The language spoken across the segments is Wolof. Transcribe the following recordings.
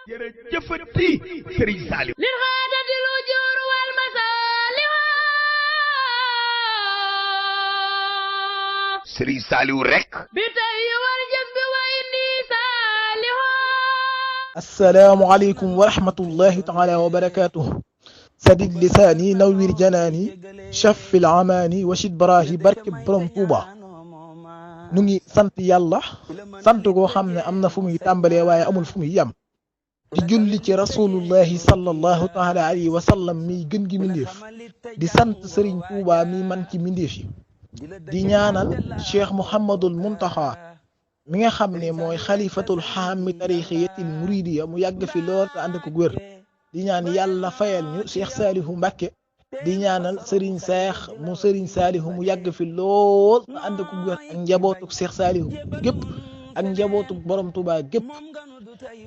jërëjëfati Serigne Saliou lil xaadati lu juur wal masaaliha Serigne Saliou rek bi tay wal jës bi way indi saaliha. assalaamu aleykum wa rahmatullahi taala wa barakatuh sadid lisaani nawwir janaani shaffil amaani washid baraahi barke borom Tuuba nu ngi sant yàlla sant koo xam ne am na fu muy tàmbalee waaye amul fu muy yem di julli ci rasulullahi sallallahu taala alayhi wa sallam miy gën gi mindéef di sant Serigne Touba mi man ci mindéef yi di ñaanal Cheikh Mouhamadul Muntaxa mi nga xam ne mooy xalifatul xaam mi tarixiyatil muridiya mu yàgg fi lool te ànd ko wér di ñaan yàlla fayal ñu Cheikh Salihu Mbacke di ñaanal Serigne Cheikh mu Serigne Salihu mu yàgg fi lool te ànd ko wér ak njabootuk Cheikh Salihu gépp ak njabootuk borom Touba gépp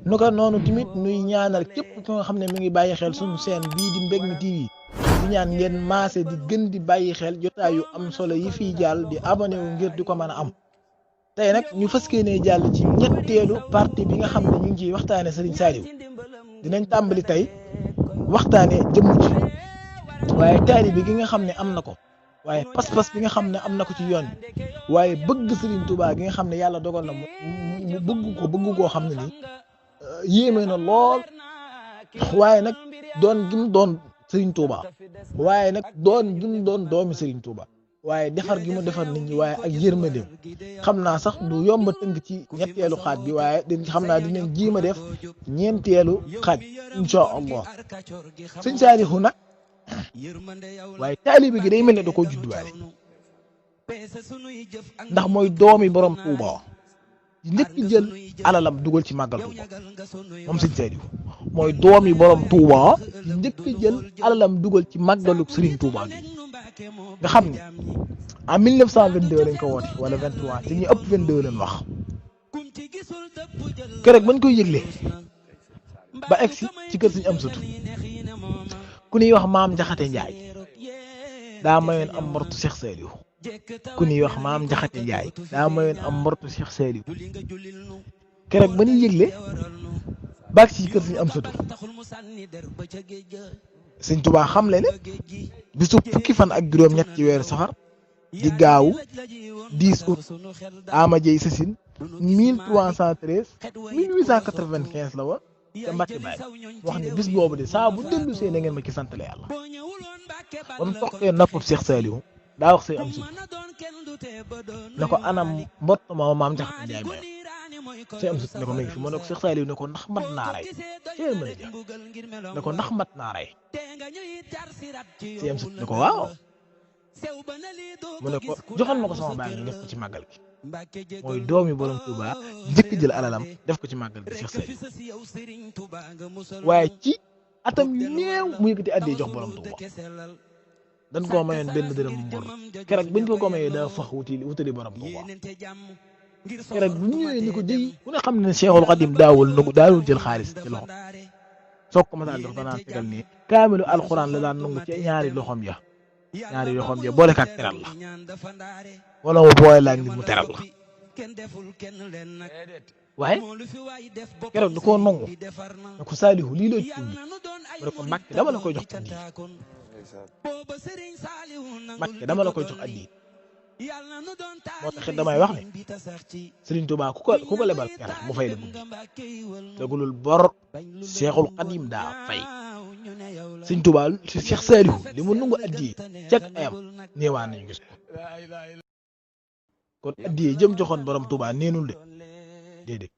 nu ko noonu tamit nuy ñaanal képp ki nga xam ne mi ngi bàyyi xel suñu seen bii di Mbecme TV di ñaan ngeen maase di gën di bàyyi xel jotaay yu am solo yi fiy jàll di abonné wu ngir di ko mën a am tey nag ñu fas yéenee jàll ci ñetteelu partie bi nga xam ne ñu ngi ciy waxtaane Serigne Saliou dinañ tàmbali tey waxtaane jëmm ji waaye taalibe gi nga xam ne am na ko waaye pas-pas bi nga xam ne am na ko ci yoon bi waaye bëgg Serigne Touba gi nga xam ne yàlla dogal na mu bëgg koo xam ne nii yéeme na lool waaye nag doon gi mu doon Serigne Touba waaye nag doon gi mu doon doomi Serigne Touba waaye defar gi mu defar nit ñi waaye ak yërmandeem xam naa sax du yomb a tënk ci ñetteelu xaaj bi waaye xam naa dinañ jiima def ñeenteelu xaaj incha allah sëñ Saliou nag waaye taalibe gi day mel ne da koo judduwaale ndax mooy doomi borom Touba njëkk jël alalam dugal ci màggal Touba moom sëñ Saliou mooy doomi borom Touba njëkk jël alalam dugal ci màggalu Serigne Touba bi nga xam ne en 1922 lañ ko woote wala 23 te ñu ëpp 22 lañ wax keroog bañ koy yëgle ba egsi ci kër Sëñ Amsatu ku ñuy wax maam Jaxate Njaay daa mayoon am mbortu Cheikh Saliou ku ñuy wax maam Jaxate Njaay daa mayoon am mbortu Cheikh Saliou keroog ba ñuy yëgle ba egsi ci kër Sëñ Amsatu Sëñ Tuubaa xam le ne bisu fukki fan ak juróom-ñett ci weeru safar di gaawu 10 août ama jey sasin 1313 1895 la woon te Mbàkke Baay wax ne bis boobu de saa bu dellu see na ngeen ma ci santale yàlla ba mu toqee noppam Cheikh Saliou daa wax say am sut ne ko anam mbott ma maam Jaxate Njaay mayo say am sut ne ko ma ngi fi mu ne ko Cheikh Saliou ne ko ndax mat naa rey cee mën a jël ne ko ndax mat naa rey say am sut ne ko waaw mu ne ko joxal ma ko sama baay ñu def ko ci màggal gi mooy doomi borom Touba njëkk jël alalam def ko ci màggal gi Cheikh Saliou waaye ci atam yu néew mu yëkkati addee jox borom Touba dañ koo mayoon benn dërëm mbor keroog bañ ko mayee daa fax wutali borom Touba keroog bu ñëwee ni ko jëy ku ne xam ne Cheikhul Khadim daawul jël xaalis ci loxo soog ko masaan jox danaan tegal nii kaamilu alxuraan la daan nangu ci ñaari loxoom ya boole kaak teral la wala mu boole laa ngir mu teral la waaye keroog da koo nangu ne ko Saliou lii la ci mu ne ko Mbàkke dama la koy jox addi Mbàkke dama la koy jox addi moo tax damay wax ne Serigne Touba ku ko lebal keroog mu fay la guddi dagulul bor Cheikhul Khadim daa fay Serigne Touba Cheikh Saliou li mu nangu addi cek ayam néewaan nañu gis kon addi jëm joxoon borom Touba neenul de déedéet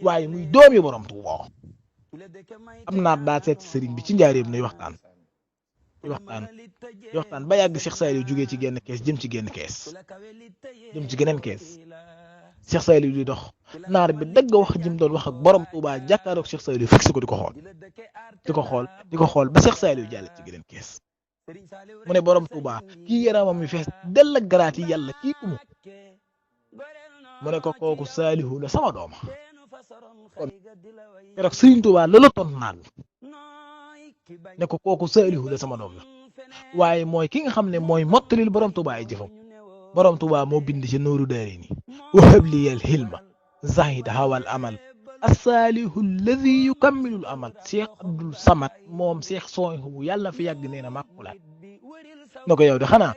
waaye muy doomi borom Touba am naa daa seet sëriñ bi ci njaareem nuy waxtaan ba yàgg Cheikh Saliou jógee ci genn kees jëm ci geneen kees Cheikh Saliou di dox naar bi dagg wax jëm doon wax ak borom Touba jàkkaaroog Cheikh Saliou fixé ko di ko xool ba Cheikh Saliou jàll ci geneen kees mu ne borom Touba kii yaramam mi fees dell ak garaat yi yàlla kii umu mu ne ko kooku Saliou la sama dooma kon keroog Serigne Touba loolu tontu naan ne ko kooku Saliou la sama doom la waaye mooy ki nga xam ne mooy mottalil borom Touba ay jëfam borom Touba moo bind ci Nuuru Daarayni wahab liyal hilma zahid hawal amal assaalihu alladi yukammilul amal Cheikh Abdul Samad moom Cheikh Souhaïbou yàlla fi yàgg nee na màkkulaat na ko yow de xanaa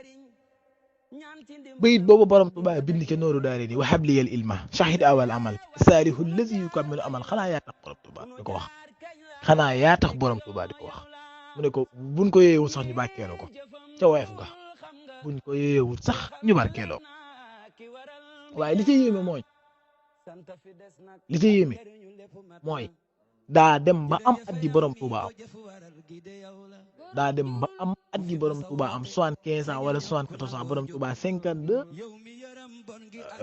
bayit boobu borom Tuubaa bind ca nooru daare ni wa habliyal ilma shahid awal amal assaalihu alladi yukammilu amal xanaa yaa tax borom Tuubaa di ko wax xanaa yaa tax borom Tuubaa di ko wax mu ne ko buñ ko yeewul sax ñu barkeeloo ko ca woyof ga buñ ko yeewul sax ñu barkeeloo ko waaye li ci yéeme mooy daa dem ba am at ji borom Tuubaa am 75 ans wala 74 ans borom Tuubaa 52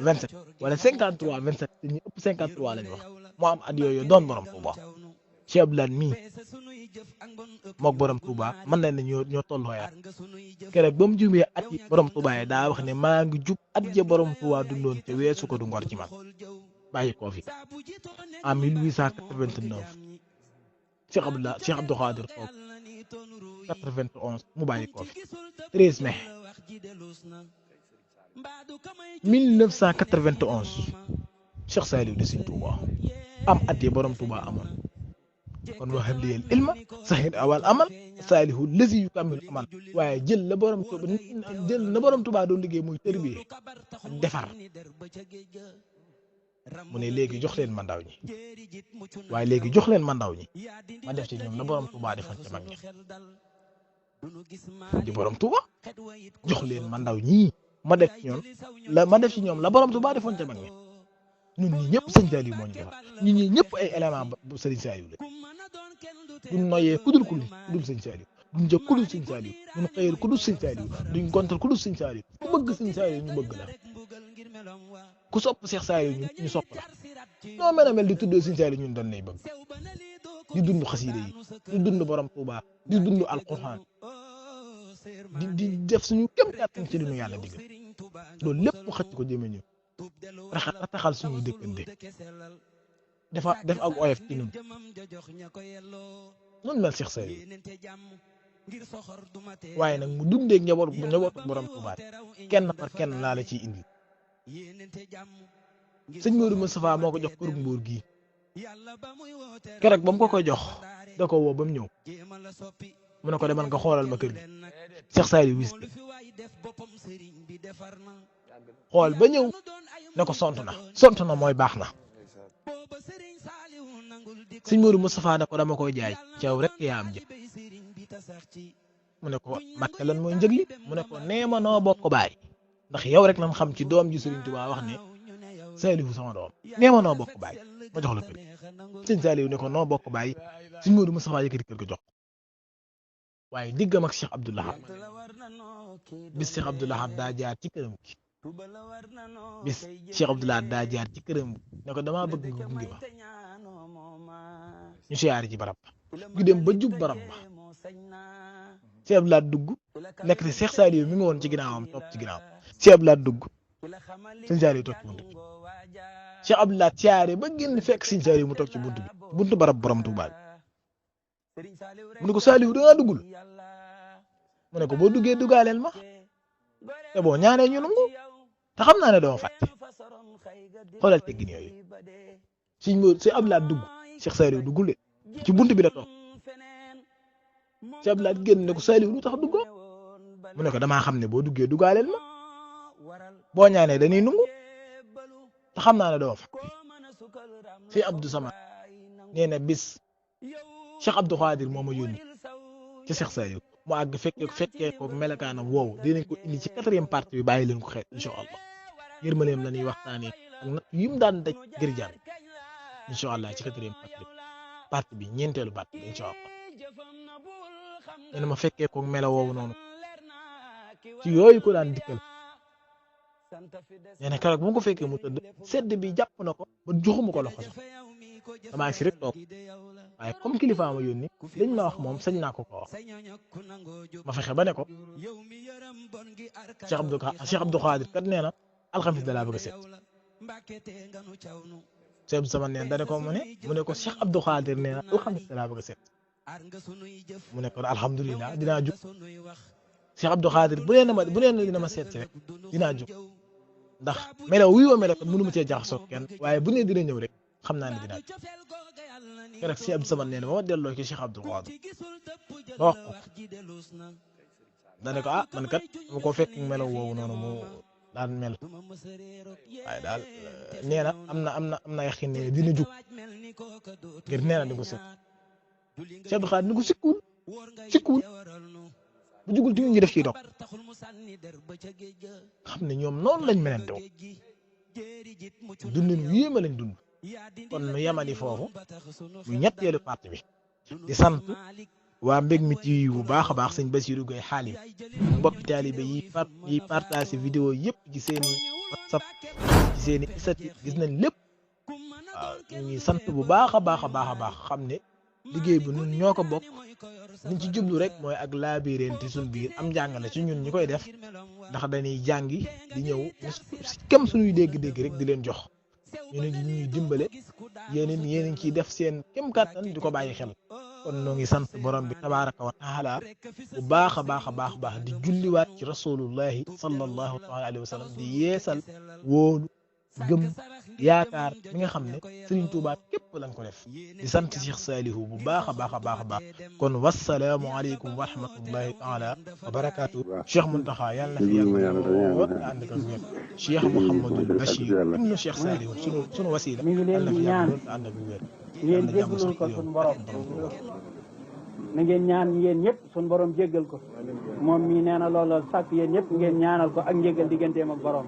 27 wala 53 27 te ñu ëpp 53 lañu wax moo am at yooyu doon borom Tuubaa Cheikh Abdoulaye mii mook borom Tuubaa mën nañ ne ñoo tolloo yaat keroog ba mu jumee at yi borom Tuubaa yi daa wax ne maa ngi jub at ja borom Tuubaa dundoon te weesu ko du ngor ci man bàyyi koo fi en 1889 Cheikh Abdou Khadir toog 91 mu bàyyi koo fi 13 mai 1991 Cheikh Saliou di Sëriñ Tuubaa am at yi borom Tuubaa amoon kon wa habliyal ilma shahid awal amal saalihu lazi yukammil amal waaye jël na borom Tuubaa doon liggéey muy tërbiye ak defar mu ne léegi jox leen ma ndaw ñi waaye léegi jox leen ma ndaw ñi ma def ci ñoom la borom Tuubaa defoon ci mag ñi di borom Tuubaa jox leen ma ndaw ñi ma def ci ñoom la borom Tuubaa defoon ci mag ñi ñun ñi ñëpp sëñ Saliou moo ñu defar ñun ñi ñëpp ay élément bu sëriñ Saliou la duñ noyee kudul sëñ Saliou duñ jëkk kudul sëñ Saliou duñ xëyal kudul sëñ Saliou duñ gontal kudul sëñ Saliou ku bëgg sëñ Saliou ñu bëgg la ku sopp Cheikh Saliou ñu sopp la noo mel a mel di tuddoo sëñ Saliou ñun dañ lay bëgg di dund xasiida yi di dund borom Tuubaa di dund alquran di def suñu kéem kàttan ci li ñu yàlla digal loolu lépp mu xëcc ko jëme ñu rataxal suñuy dëkkante def ak oyof ci ñun noonu mel Cheikh Saliou waaye nag mu dundee njabootu borom Tuubaa kenn par kenn laa la ciy indi sëñ Modou Moustapha moo ko jox kër Mbour gii keroog ba mu ko koy jox da ko woo ba mu ñëw mu ne ko demal nga xoolal ma kër gi Cheikh Saliou wis xool ba ñëw ne ko sont na mooy baax na sëñ Modou Moustapha ne ko dama koy jaay caw rek yaa am jë mu ne ko Mbàkke lan mooy njëg li mu ne ko nee ma noo bokk baay ndax yow rek lan xam ci doom ji Sëriñ Tuubaa wax ne Saliou sama doom nee ma noo bokk baay ma jox la kër sëñ Saliou ne ko noo bokk baay sëñ Modou Moustapha yëkkati kër ga jox waaye diggam ak Cheikh Abdou Lahad bis Cheikh Abdou Lahad daa jaar ci këram gi bis Cheikh Abdou Lahad daa jaar ci këram gi ne ko damaa bëgg nga gunge ma ñu siyaari ci barab ba ñu dem ba jub barab ba Cheikh Abdou Lahad dugg nekk te Cheikh Saliou mi ngi woon ci ginnaawam topp ci ginnaaw Cheikh Abdou Lahad dugg sëñ Saliou toog ci bunt bi Cheikh Abdou Lahad siyaare ba génn fekk sëñ Saliou mu toog ci buntu barab borom Tuubaa mu ne ko Saliou da ngaa duggul mu ne ko boo duggee duggaaleel ma te boo ñaanee ñu nangu te xam naa ne doo fàtte xoolal teggin yooyu si Abdou Lahad dugg Cheikh Saliou duggul de ci bunt bi la toog si Abdou Lahad génn ne ko Saliou lu tax duggoo mu ne ko damaa xam ne boo duggee duggaaleel ma boo ñaanee dañuy nangu te xam naa ne doo fàtte si Abdou Samad nee na bis Cheikh Abdou Khadir moo ma yónni ci Cheikh Saliou mu àgg fekkee ko melakaanam woowu dinañ ko indi ci 4e partie bi bàyyi leen ko xeet incha allah yërmaleem la ñuy waxtaanee ak nag yi mu daan daj ngir jàng incha allah ci 4e partie bi ñeenteelu partie bi incha allah nee na ma fekkee ko mela woowu noonu ci yooyu ko daan dikkal nee na keroog bu mu ko fekkee mu tëdd sedd bi jàpp na ko ba joxuma ko loxo sax damaa si rek toog waaye comme kilifa ma yónni liñ ma wax moom sañ naa ko wax ma fexe ba ne ko Cheikh Abdou Khadir kat nee na alxamis da laa bëgg a seet Cheikh Abdou Samad nee na da ne ko mu ne ko Cheikh Abdou Khadir nee na alxamis da laa bëgg a seet mu ne ko alhamdulilah dinaa jóg Cheikh Abdou Khadir bu nee dina ma seet si rek dinaa jóg ndax melaw wi wa melaw mënu ma cee jaxasoo kenn waaye bu nee dina ñëw rek xam naa ne dinaa ko rek si Abdou Samad nee na ba ma delloo ci Cheikh Abdoul Qadir ba wax ko dane ko man kat mu ko fekk melaw woowu noonu mu daan mel waaye daal nee na am na yaxin ne dina jug ngir nee na di ko sëkk Cheikh Abdoul Qadir ni ko sikkuwul bu jugul ti ñu def ciy dog xam ne ñoom noonu lañ melante woo dundin yéema lañ dund kon nu yemani foofu muy ñetteelu partie bi di sant waa mbég mi ci bu baax a baax sëñ Bassirou Gueye xaalim mbokki taalibe yi partagé vidéo yëpp ci seen i WhatsApp ci seen i isati gis nañ lépp waaw ñu ngi sant bu baax a baax a baax xam ne liggéey bi ñun ñoo ko bokk liñ ci jublu rek mooy ak laabireenti suñ biir am njàngale ci ñun ñi koy def ndax dañuy jàngi di ñëw kem suñuy dégg-dégg rek di leen jox ñu ne ñuy dimbale yéen ngi ciy def seen kem kàttan di ko bàyyi xel kon noo ngi sant borom bi tabaraka wa taala bu baax a baax di julliwaat ci rasulullahi sallallahu taala alayhi wa sallam di yeesal wóolu gëm yaakaar mi nga xam ne Serigne Touba képp lañ ko def di sant Cheikh Salihu bu baax a baax kon wasalaamu aleykum wa rahmatullahi taala wa barakaatu Cheikh Mountakha yàlla na fi yàgg na ànd ak wér Cheikh Mouhamadul Bachir ibnu Cheikh Salihu sunu wasila yàlla na fi yàgg na ànd ak wér ngeen jéggalul ko suñu borom na ngeen ñaan yéen ñëpp suñu borom jéggal ko moom mii nee na loolu sàkk yéen ñëpp ngeen ñaanal ko ak njéggal digganteem ak borom